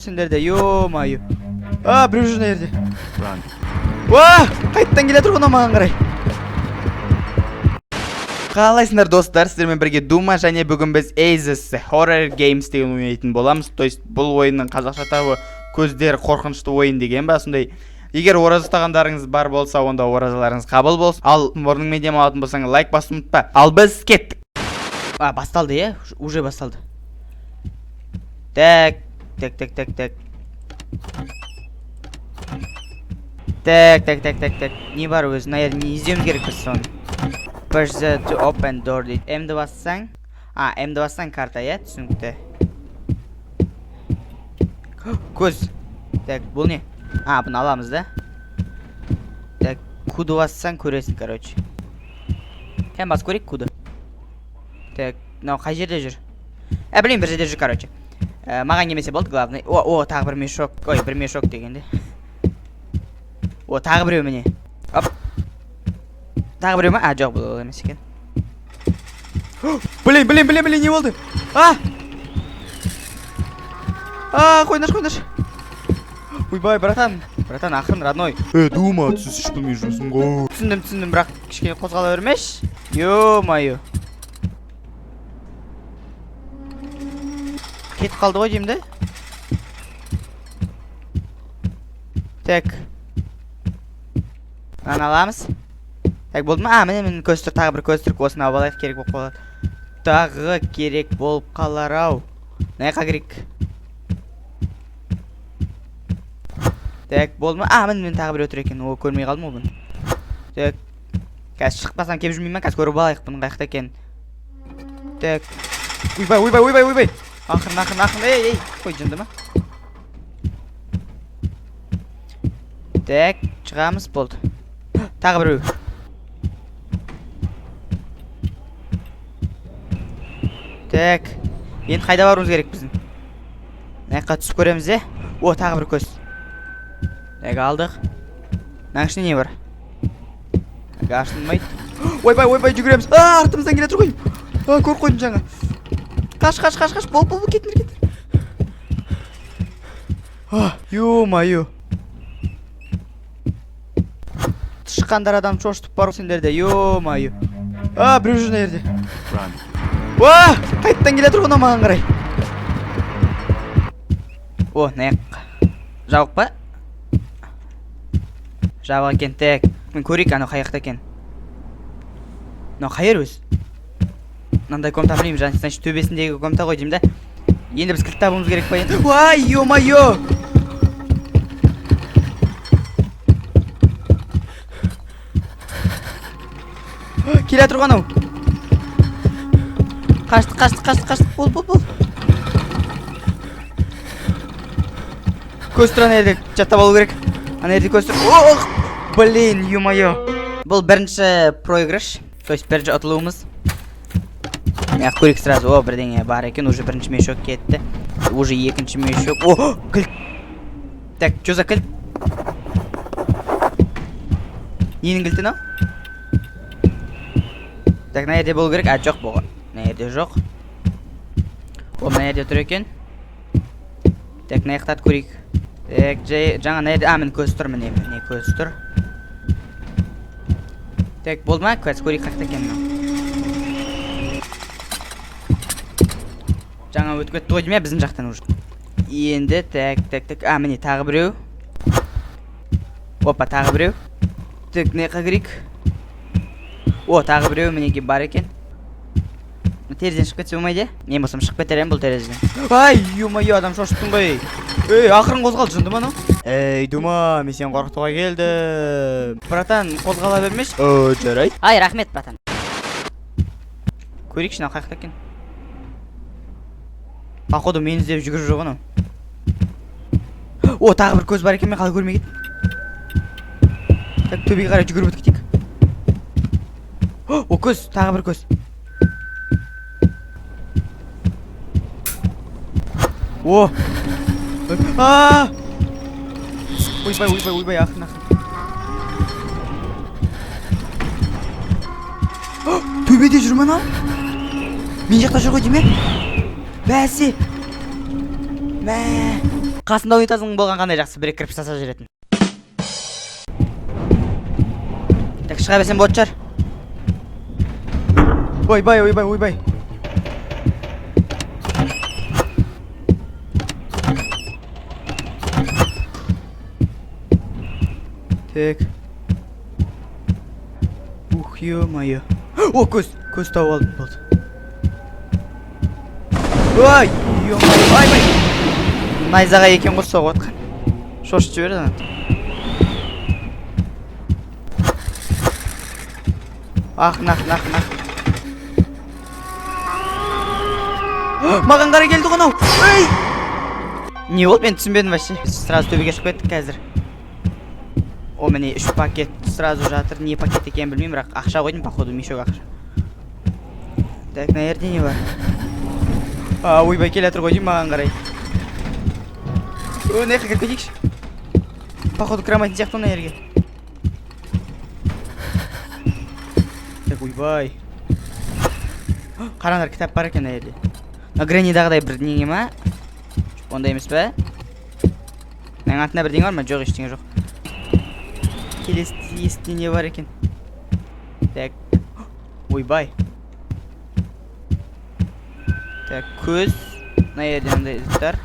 Сендерде, ё-моё. А, біреу жүр мына жерде. Run. Уа, қайттан келе жатыр ғой мынау маған қарай. Қалайсыңдар, достар? Сіздермен бірге Дума, және бүгін біз Aces Horror Games деген ойнайтын боламыз. То есть бұл ойынның қазақша атауы көздер қорқынышты ойын деген ба, сондай. Егер ораза ұстағандарыңыз бар болса, онда оразаларыңыз қабыл болсын. Ал мұрныңмен демалатын болсаң, лайк басуды ұмытпа. Ал біз кеттік. А, басталды, иә? Уже басталды. Так, так, так, так, так. Так, так, так, так, так. Не бар өзі? Мына жерде не іздеуіміз керек біз соны? Push the to open door дейді. М-ді бассаң, а, М-ді бассаң карта, иә, түсінікті. Көз. Так, бұл не? А, бұны аламыз да. Так, Q-ды бассаң көресің, короче. Кән басып көрейік Q-ды. Так, мынау қай жерде жүр? Ә, білмеймін, бір жерде жүр, короче. Маған келмесе болды, главный. О, о, тағы бір мешок. Ой, бір мешок дегенде. О, тағы біреу міне. Оп. Тағы біреу ма? А, жоқ, бұл ол емес екен. Блин, блин, блин, блин, не болды? А! А, қойыңдаршы, қойыңдаршы. Ойбай, братан. Братан, ақырын, родной. Э, Дума, түсінші, бұл менің жұмысым ғой. Түсіндім, түсіндім, бірақ кішкене қозғала бермеші. Ё-моё. Кетіп қалды ғой деймін де. Так. Мынаны аламыз. Так, болды ма? А, міне, міне, көз тұр, тағы бір көз тұр. Осыны алып алайық, керек болып қалады. Тағы керек болып қалар ау. Мына жаққа керек. Так, болды ма? А, міне, міне, тағы біреу тұр екен. О, көрмей қалдым ғой бұны. Так. Қазір шықпасам келіп жүрмеймін ма? Қазір көріп алайық бұның қай жақта екенін. Так. Ойбай, ойбай, ойбай, ойбай. Ақырын, ақырын, ақырын. Ей, ей, қой, жынды ма? Так, шығамыз, болды. Тағы біреу. Так. Енді қайда баруымыз керек біздің? Мына жаққа түсіп көреміз де. О, тағы бір көз. Так, алдық. Мынаның ішінде не бар? Так, ашылмайды. Ойбай, ойбай, жүгіреміз. А, артымыздан келе жатыр ғой. А, көріп қойдым жаңа. Қаш, қаш, қаш, қаш. Бол, бол, бол, кетіңдер, кетіңдер. А, ё-моё. Тышқандар адам шошытып бар сендерде, ё-моё. А, біреу жүр мына жерде. Run. Уа, қайттан келе жатыр ғой мынау маған қарай. О, мына жақ. Жабық па? Жабық екен. Так, мен көрейік анау қай жақта екен. Мынау қай жер өзі? Мынандай комната білмеймін, значит, төбесіндегі комната ғой деймін да. Енді біз кілт табуымыз керек па енді? Уай, ё-моё! Келе жатыр ғой анау. Қаштық, қаштық, қаштық, қаштық. Бол, бол, бол. Көз тұр ана жерде, жаттап алу керек. Ана жерде көз тұр. Ох, блин, ё-моё. Бұл бірінші проигрыш, то есть бірінші ұтылуымыз. Мына көрейік сразу. О, бірдеңе бар екен, уже бірінші мешок кетті. Уже екінші мешок. О, кілт. Так, чё за кілт? Ненің кілті мынау? Так, мына жерде болу керек. А, жоқ, болған. Мына жерде жоқ. О, мына жерде тұр екен. Так, мына жақтарды көрейік. Так, жай, жаңа мына жерде, а, міне көз тұр, міне, міне көз тұр. Так, болды ма? Қазір көрейік қай жақта екен мынау. Жаңа өтіп кетті ғой деймін, иә, біздің жақтан уже. Енді, так, так, так. А, міне тағы біреу. Опа, тағы біреу. Так, мына жаққа кірейік. О, тағы біреу мінекей бар екен. Мына терезеден шығып кетсе болмайды, иә? Мен болсам шығып кетер едім бұл терезеден. Ай, ё-моё, адам шошыттың ғой. Ей, ақырын қозғал, жынды ма анау? Ей, Дума, мен сені қорқытуға келдім. Братан, қозғала бермеші. О, жарайды. Ай, рахмет, братан. Көрейікші, мынау қай жақта екен. Походу, мені іздеп жүгіріп жүр ғой анау. О, тағы бір көз бар екен, мен қалай көрмей кеттім. Так, төбеге қарай жүгіріп өтіп кетейік. О, көз, тағы бір көз. О! А! Ойбай, ойбай, ойбай, ақырын, ақырын. Төбеде жүр ме анау? Мен жақта жүр ғой деймін, ә? Бәсе. Мә. Қасында унитазың болған қандай жақсы, бір кірпіш тастап жіберетін. Так, шыға берсем болатын шығар. Ойбай, ойбай, ойбай. Так. Ух, ё-моё. О, көз, көз тауып алдым, болды. Ой, ё-моё, ойбай. Найзағай екен ғой соғып отқан. Шошытып жіберді ана. Ақырын, ақырын, ақырын, ақырын. Маған қарай келді ғой анау. Ей! Не болды, мен түсінбедім вообще. Сразу төбеге шығып кеттік қазір. О, міне үш пакет сразу жатыр. Не пакет екенін білмеймін, бірақ ақша қойдым, походу, мешок ақша. Так, мына жерде не бар? А, ойбай, келе жатыр ғой деймін маған қарай. Ой, мына жаққа кіріп кетейікші. Походу, кіре алмайтын сияқты мына жерге. Так, ойбай. Қараңдар, кітап бар екен мына жерде. Мына Грэннидағыдай бірдеңе ма? Жоқ, ондай емес пе? Мынаның артында бірдеңе бар ма? Жоқ, ештеңе жоқ. Келесі есікте не бар екен? Так. Ойбай. Так, көз. Мына жерде мындай заттар.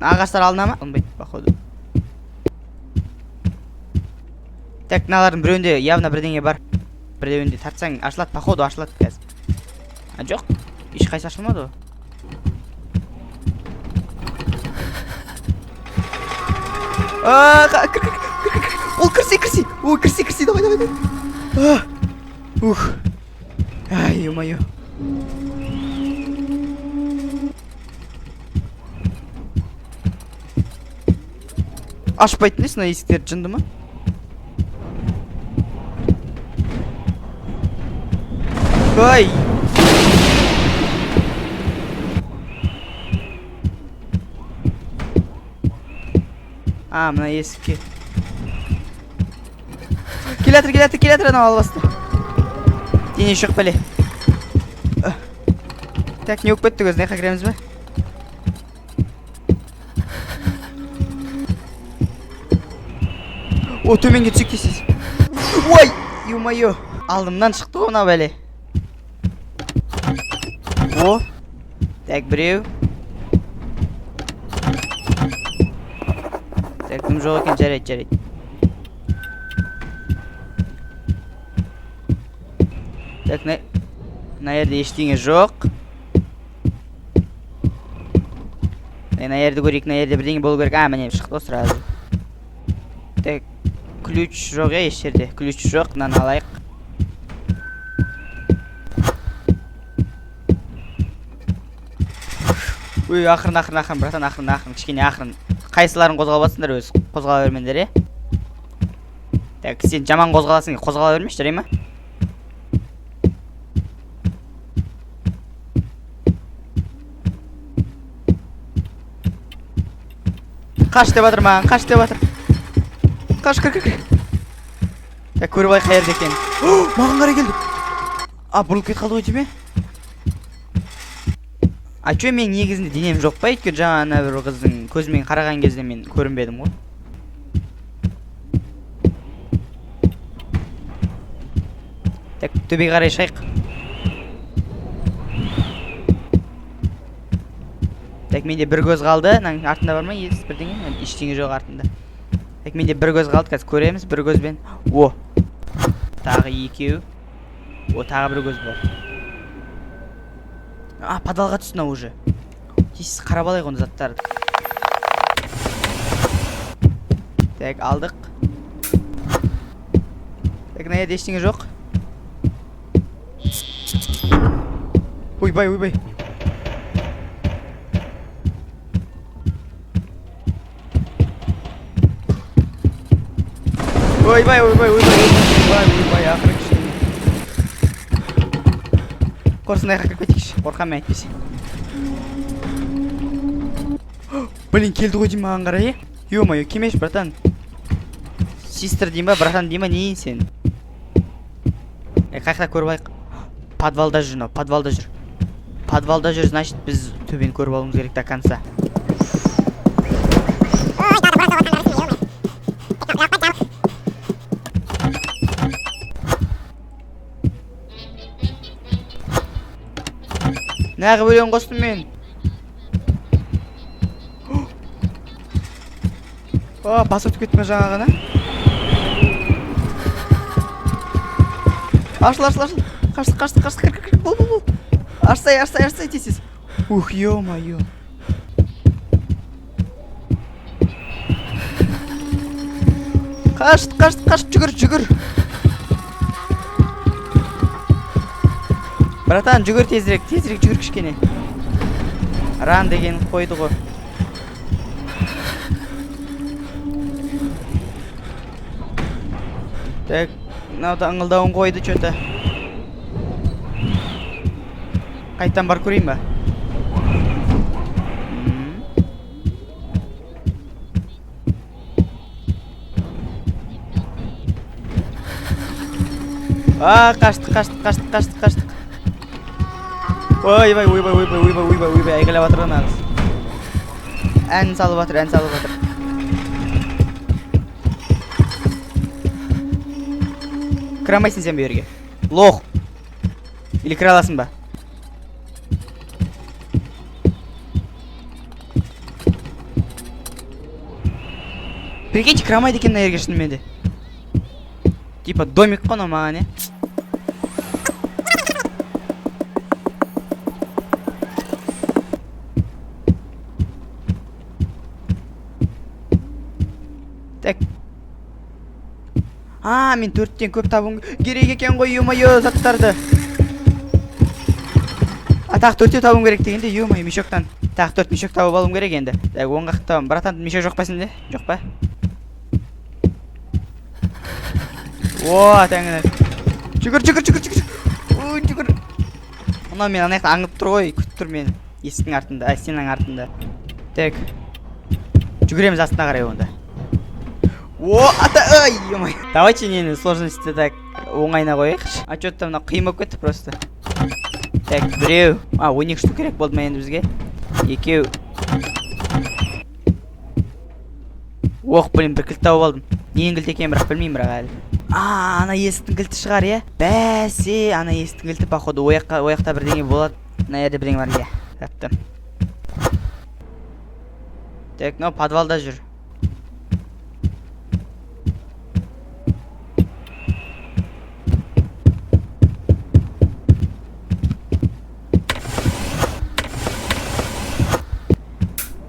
Ағаштар алына ма? Алынбайды, походу. Так, мыналардың біреуінде явно бірдеңе бар. Біреуінде тартсаң ашылады, походу ашылады қазір. А, жоқ, ешқайсысы ашылмады ғой. А, кір, кір, кір, кір, кір. Ол кірсе, кірсе. Ой, кірсе, кірсе, давай, давай, давай. А, ух. Ай, ё-моё. Ашпайтын несі мына есіктерді, жынды ма? Ой! А, мына есікке. Келе жатыр, келе жатыр, келе жатыр анау албасты. Дене жоқ бәле. Так, не болып кетті өзі, мына жаққа кіреміз бе? О, төменге түсейік дейсіз. Ой, ё-моё. Алдымнан шықты ғой мынау бәле. О, так, біреу. Так, кім жоқ екен, жарайды, жарайды. Так, мына жерде ештеңе жоқ. Мына жерді көрейік, мына жерде бірдеңе болу керек. А, міне шықты ғой сразу. Так, ключ жоқ, еш жерде. Ключ жоқ, мынаны алайық. Ой, ақырын, ақырын, ақырын, братан, ақырын, ақырын, кішкене ақырын. Қайсыларың қозғалып жатсыңдар өзі? Қозғала бермеңдер, е? Так, сен жаман қозғаласың, қозғала бермеші, жарай ма? Қаш деп жатыр маған, қаш деп жатыр. Қаш, кір, кір, кір. Так, көріп алайық қай жерде екенін. Маған қарай келді. А, бұрылып кетіп қалды ғой деймін, е? А чё, мен негізінде денем жоқ па? Өйткені жаңа ана бір қыздың көзімен қараған кезде мен көрінбедім ғой. Так, төбеге қарай шығайық. Так, менде бір көз қалды. Мынаның артында бар ма? Ес, бірдеңе? Ештеңе жоқ артында. Так, менде бір көз қалды. Қазір көреміз бір көзбен. О! Тағы екеу. О, тағы бір көз бар. А, подвалға түсті мынау уже. Тез қарап алайық оны заттарды. Так, алдық. Так, мына жерде ештеңе жоқ. Ойбай, ойбай. Ойбай, ойбай, ойбай, ойбай, ойбай, ақыры кішкене. Қорсын, аяққа кіріп кетейікші. Қорқамын мен әйтпесе. Блин, келді ғой деймін маған қарай, е? Ё-моё, келмеші, братан. Систер деймін ба, братан деймін ба, не сен? Е, қай жақта көріп алайық? Подвалда жүр мынау, подвалда жүр. Подвалда жүр, значит, біз Төбені көріп алуымыз керек до конца. Неғып өлең қостым мен? А, басып өтіп кетті ме жаңа ғана? Ашыл, ашыл, ашыл. Қаштық, қаштық, қаштық. Кір, кір, кір. Бол, бол, бол. Ашсай, ашсай, ашсай, тез, тез. Ух, ё-моё. Қашт, қашт, қашт, жүгір, жүгір. Братан, жүгір тезірек, тезірек жүгір кішкене. Run деген қойды ғой. Так, мынау да ыңылдауын қойды чё-то. Қайтадан барып көрейін ба? М. А, қаштық, қаштық, қаштық, қаштық, қаштық. Ойбай, ойбай, ойбай, ойбай, ойбай, ойбай, айқайлап жатыр ғой нағыз. Ән салып жатыр, ән салып жатыр. Кіре алмайсың сен бұл жерге. Лох. Или кіре аласың ба? Прикиньте, кіре алмайды екен мына жерге шынымен де. Типа домик қой мынау маған, е? Так. А, мен төрттен көп табуым керек екен ғой, ё-моё, заттарды. А, тағы төртеу табуым керек дегенде, ё-моё, мешоктан. Тағы төрт мешок тауып алуым керек енді. Так, оң жақта, братан, мешок жоқ па сенде? Жоқ па? О, тәңір. Жүгір, жүгір, жүгір, жүгір. Ой, жүгір. Мынау мен ана жақта аңдып тұр ғой, күтіп тұр мені. Есіктің артында, ә, стенаның артында. Так. Жүгіреміз астына қарай онда. О, ата, ай, ё-моё. Давайте нені сложности так оңайына қояйықшы. А чё-то мынау қиын болып кетті просто. Так, біреу. А, 12 штук керек болды ма енді бізге? Екеу. Ох, блин, бір кілт тауып алдым. Ненің кілті екенін бірақ білмеймін бірақ әлі. А, ана есіктің кілті шығар, иә? Бәсе, ана есіктің кілті, походу, ояқта бірдеңе болады. Мына жерде бірдеңе бар, иә. Таптым. Так, мынау подвалда жүр.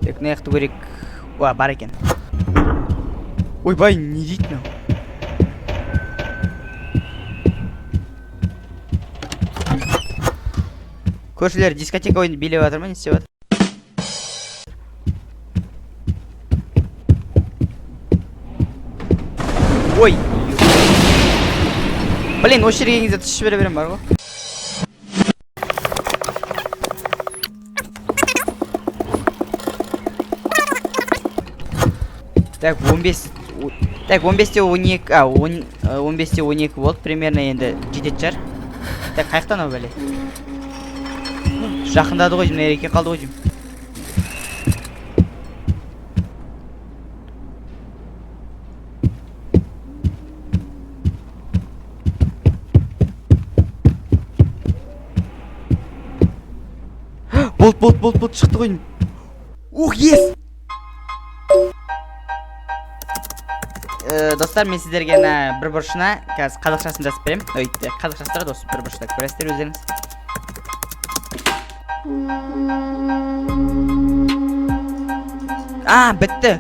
Так, мына жақты көрейік. Уа, бар екен. Ойбай, не дейді мынау? Көршілер дискотека ойын билеп жатыр ма, не істеп жатыр? Ой! Блин, осы жерге келген кезде түс жібере беремін бар ғой. Так, 15, так, 15-те 12, а, 15-те 12 болды, примерно енді жететін шығар. Так, қай жақтан ол бәле? Жақындады ғой, мына жерге қалды ғой деймін. Болды, болды, болды, болды, шықты ғой деймін. Ух, ес! Достар, мен сіздерге ана бір бұрышына қазір қазақшасын жазып беремін. Ой, қазақшасы тұрады осы бір бұрышта, көресіздер өздеріңіз. А, бітті.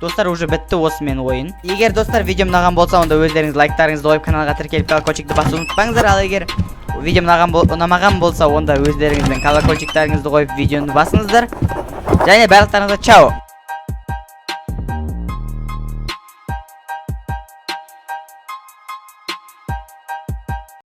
Достар, уже бітті осы менің ойын. Егер, достар, видеом ұнаған болса, онда өздеріңіз лайктарыңызды қойып, каналға тіркеліп, колокольчикті басуды ұмытпаңыздар. Ал егер видеом ұнамаған болса, онда өздеріңіздің колокольчиктарыңызды қойып, видеоны басыңыздар. Және барлықтарыңызға чао.